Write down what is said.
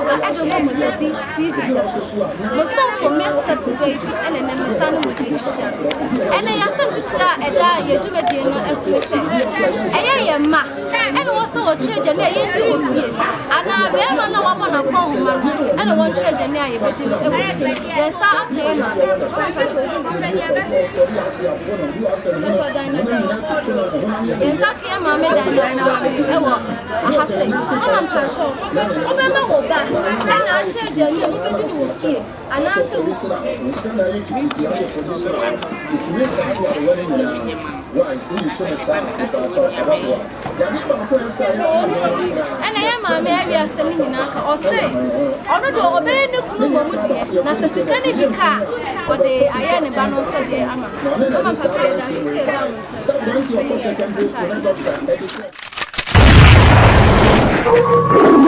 akwaaba de wo ma Mogyabi TV so. Mo somfo Miss Tessy Baby ɛna ɛnɛ me nsa ne mo di ahyia no. Ɛnɛ yɛasɛm titire a ɛda yɛn dwumadie no so ne sɛ, ɛyɛ yɛn mma ɛna wɔ sɛ wɔkyerɛ aduane a yɛndi wɔ fie anaa bɛrima no a wabɔ n'akɔnhoma no ɛna wɔnkyerɛ aduane a yɛbɛdi no wɔ fie. Yɛn nsa aka yɛn maame. Mama mpakyɛ wo din de sɛn? Mpakyɛ ɔdan na dɛn? Yɛn nsa aka yɛn maame dan na ɛwɔ aha sɛ. Mama mpakyɛ wobɛma wo ba ɛna akyerɛ aduane a mobɛdi no wɔ fie anaasɛ wo Ɛna yɛ maame awie asɛm no nyinaa ka ɔse ɔno deɛ ɔbɛyɛ ne kunu mmom deɛ na sɛ sika no bi ka a ɔde ayɛ ne ba no nso deɛ ama no. Mama mpakyɛ yɛda ase sɛ yɛbaa wo nkyɛn.